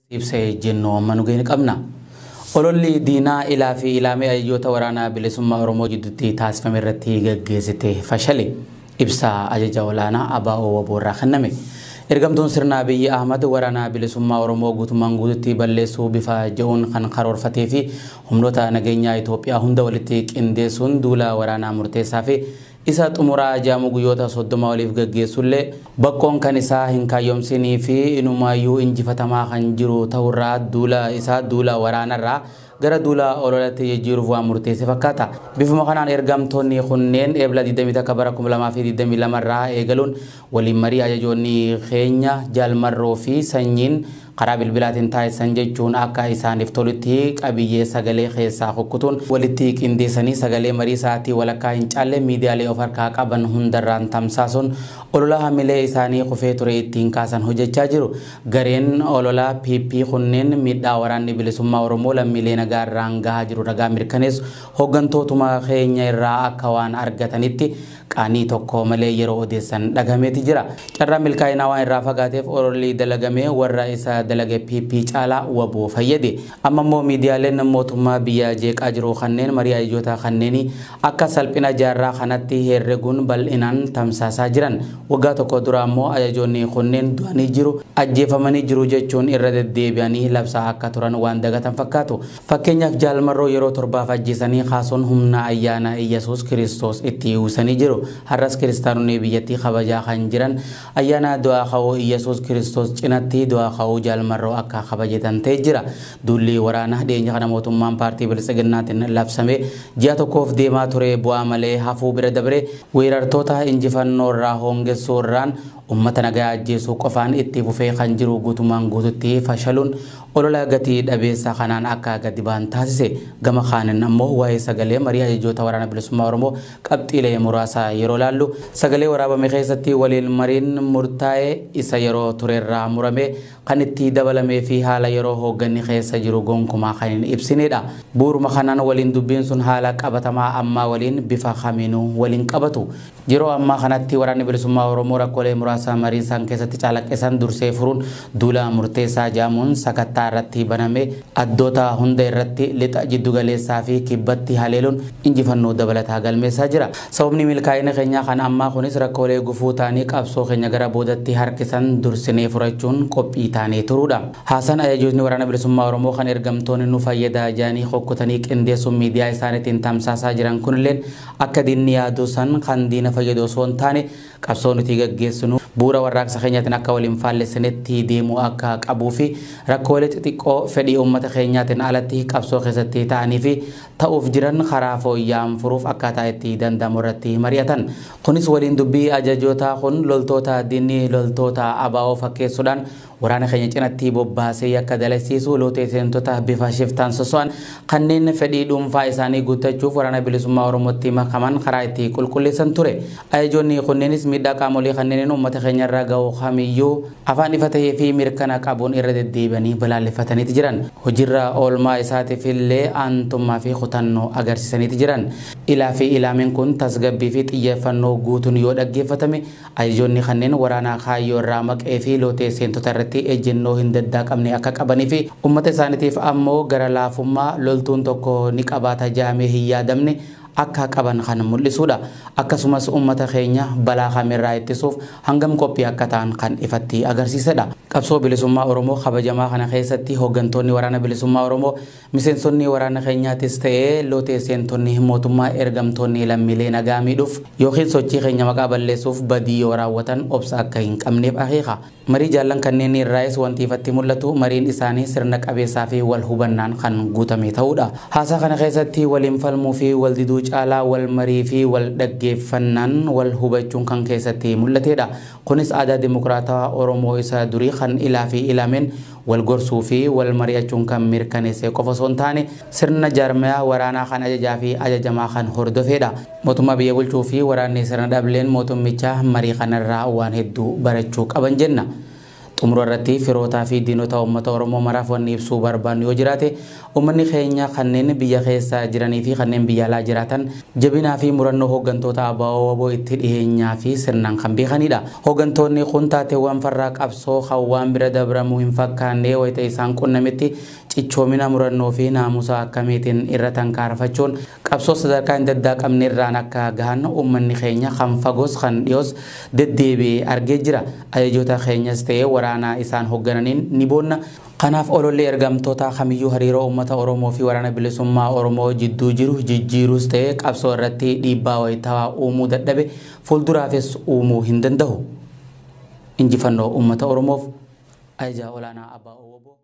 Ibsa ejjennoo amma nu ga'e qabna. Ololli diinaa ilaa fi ilaamee ajajoota waraanaa bilisummaa Oromoo jidduutti taasifame irratti gaggeessite fashale. Ibsa ajaja olaanaa ABO WBO irraa kenname. Ergamtuun sirna Abiyyi Ahmad waraana bilisummaa Oromoo guutummaan guututti balleessuu bifa je'uun kan karoorfatee fi humnoota nageenyaa Itoophiyaa hunda walitti qindeessuun duula waraanaa murteessaa fi isa xumuraa jedhamu guyyoota 30 oliif gaggeessullee bakkoon kan isaa hin kaayyoomsinii fi inumaayyuu injifatamaa kan jiru ta'urraa duula isaa duula waraanarraa gara duula ololatti jijjiiruuf waan murteesse fakkaata. Bifuma kanaan ergamtoonni kunneen Eebla 21 bara 2022 irraa eegaluun waliin marii ajajoonni keenya Jaalmarroo fi Sanyiin karaa bilbilaatiin taasisan jechuun akka isaaniif tolutti qabiyyee sagalee keessaa kukkutuun walitti qindeessanii sagalee marii sa'aatii walakkaa hin caalle miidiyaalee of harkaa qaban hundarraan tamsaasuun olola hamilee isaanii kufee ture ittiin kaasan hojjechaa jiru. Gareen olola PP kunneen miidhaa waraanni bilisummaa Oromoo lammiilee nagaa irraan gahaa jiru ragaa mirkaneessu hooggantootuma keenya irraa akka waan argatanitti qaanii tokko malee yeroo odeessan dhagameeti jira. Carraa milkaa'inaa waan irraa fagaateef ololli dalagamee warra isa dalage PP caalaa WBO fayyade. Amma immoo miidiyaaleen mootummaa biyya jeeqaa jiru kanneen marii ajajoota kanneen akka salphina jaarraa kanatti herreguun bal'inaan tamsaasaa jiran. Waggaa tokko dura ammoo ajajoonni kunneen du'anii jiru, ajjeefamanii jiru jechuun irra deddeebi'anii labsaa akka turan waan dagatan fakkaatu. Fakkeenyaaf Jaalmarroo yeroo 7 ajjeesanii kaasuun humna ayyaana Iyyasuus Kiristoos itti uwwisanii jiru. Har'as kiristaanonni biyyattii kabajaa kan jiran ayyaana du'aa ka'uu Iyyasuus Kiristoos cinatti du'aa ka'uu Jaalmarroo akka kabajatan ta'e jira. Duulli waraanaa dhiyeenya kana mootummaan paartii Biltsiginnaatiin labsame ji'a tokkoof deemaa ture bu'aa malee hafuu bira dabre weerartoota injifannoo irraa hoongessuu irraan uummata nagaa ajjeesuu qofaan itti fufee kan jiru guutummaan guututti fashaluun olola gatii dhabeessa kanaan akka gadi ba'an taasise. Gama kaaniin ammoo waa'ee sagalee marii ajajoota waraana bilisummaa Oromoo qabxiilee muraasa yeroo laallu sagalee waraabame keessatti waliin mariin murtaa'e isa yeroo turerraa murame kan itti dabalamee fi haala yeroo hoogganni keessa jiru gonkumaa kan hin ibsinedha. Bu'uuruma kanaan waliin dubbiin sun haala qabatamaa ammaa waliin bifa kamiinuu waliin qabatu. Yeroo ammaa kanatti waraanni bilisummaa Oromoo rakkoolee muraasa marii isaan keessatti calaqqisan dursee furuun duula murteessaa jedhamuun sakattaa irratti baname addoota hunda irratti lixa jiddugaleessaa fi kibbatti haleeluun injifannoo dabalataa galmeessaa jira. Sababni milkaa'ina keenyaa kan ammaa kunis rakkoolee gufuu ta'anii qabsoo keenya gara boodatti harkisan dursinee furachuun qophii taanee turuudha. Haasaan ajajoonni waraana bilisummaa Oromoo kan ergamtoonni nu fayyadaa jedhanii hokkotanii qindeessuun miidiyaa isaaniitiin tamsaasaa jiran kunilleen akka diinni yaadu san kan diina fayyadu osoo hin taane qabsoo nuti gaggeessinu bu'uura warraaqsa keenyaatiin akka waliin faallessinetti deemuu akka qabuu fi rakkoolee xixiqqoo fedhii uummata keenyaatiin alatti qabsoo keessatti ta'anii fi ta'uuf jiran karaa fooyya'aan furuuf akkaataa itti danda'amu irratti mari'atan. Kunis waliin dubbii ajajootaa kun loltoota diinni loltoota ABO fakkeessuudhaan waraana keenya cinatti bobbaasee akka dalasiisu lootee seentota bifa shiftaan soso'an kanneen fedhii dhuunfaa isaanii guuttachuuf waraana bilisummaa Oromootti makaman karaa itti qulqulleessan ture. Ajajoonni kunneenis miidhaa qaamolee kanneen uummata keenya irra ga'u kamiyyuu afaan ifa ta'ee fi mirkana qabuun irra deddeebi'anii balaaleffataniiti jiran. Hojiirra oolmaa isaatiif illee aantummaa fi kutannoo agarsiisaniiti jiran. Ilaa fi ilaameen kun tasgabbii fi xiyyeeffannoo guutuun yoo dhaggeeffatame ajajoonni kanneen waraanaa kaayyoo irraa maqee fi lootee seentota irratti ejjennoo hin daddaaqamne akka qabanii fi uummata isaaniitiif ammoo gara laafummaa loltuun tokko ni qabaata jedhamee hin yaadamne akka qaban kan mul'isudha. Akkasumas uummata keenya balaa kamirraa ittisuuf hangam qophii akka ta'an kan ifatti agarsiisedha. Qabsoo bilisummaa Oromoo kabajamaa kana keessatti hooggantoonni waraana bilisummaa Oromoo miseensonni waraana keenyaatis ta'ee lootee seentonni mootummaa ergamtoonni lammiilee nagaa miidhuuf yookiin sochii keenya maqaa balleessuuf badii yoo raawwatan obsa akka hin qabneef akeeka. Marii jaallan kanneen irraayis wanti ifatti mul'atu mariin isaanii sirna qabeessaa fi wal hubannaan kan guutame ta'uudha. Haasaa kana keessatti waliin falmuu fi wal diduu caalaa wal marii fi wal dhaggeeffannaan wal hubachuun kan keessatti mul'atedha. Kunis aadaa dimokiraatawaa Oromoo isa durii kan ilaa fi ilaameen wal gorsuu fi wal mari'achuun kan mirkaneesse qofa osoo hin taane sirna jaarmiyaa waraanaa kan ajajaa fi ajajamaa kan hordofedha. Mootummaa biyya bulchuu fi waraanni sirna dhableen mootummichaa marii kanarraa waan hedduu barachuu qaban jenna. Xumura irratti firootaa fi diinota uummata Oromoo maraaf wanni ibsuu barbaannu yoo jiraate, uummanni keenya kanneen biyya keessa jiranii fi kanneen biyya alaa jiraatan jabinaa fi murannoo hooggantoota ABO WBO itti dhiyeenyaa fi sirnaan kan beekanidha. Hooggantoonni kun taateewwan farraa qabsoo kan waan bira dabramuu hin fakkaanne wayita isaan qunnametti cichoomina, murannoo fi naamusa akkamiitiin irra tankaarfachuun qabsoo sadarkaa hin daddaaqamne irraan akka gahan uummanni keenya kan fagoos kan dhiyoos deddeebi'ee argee jira. Ajajoota keenyas ta'ee waraana isaan hooggananiin ni boonna. Kanaaf ololli ergamtoota kamiyyuu hariiroo uummata Oromoo fi waraana bilisummaa Oromoo jidduu jiru jijjiiruus ta'ee qabsoo irratti dhiibbaa wayitawaa uumuu dadhabe, fuulduraafis uumuu hin danda'u. Injifannoo uummata Oromoof. Ajajaa olaanaa ABO WBO.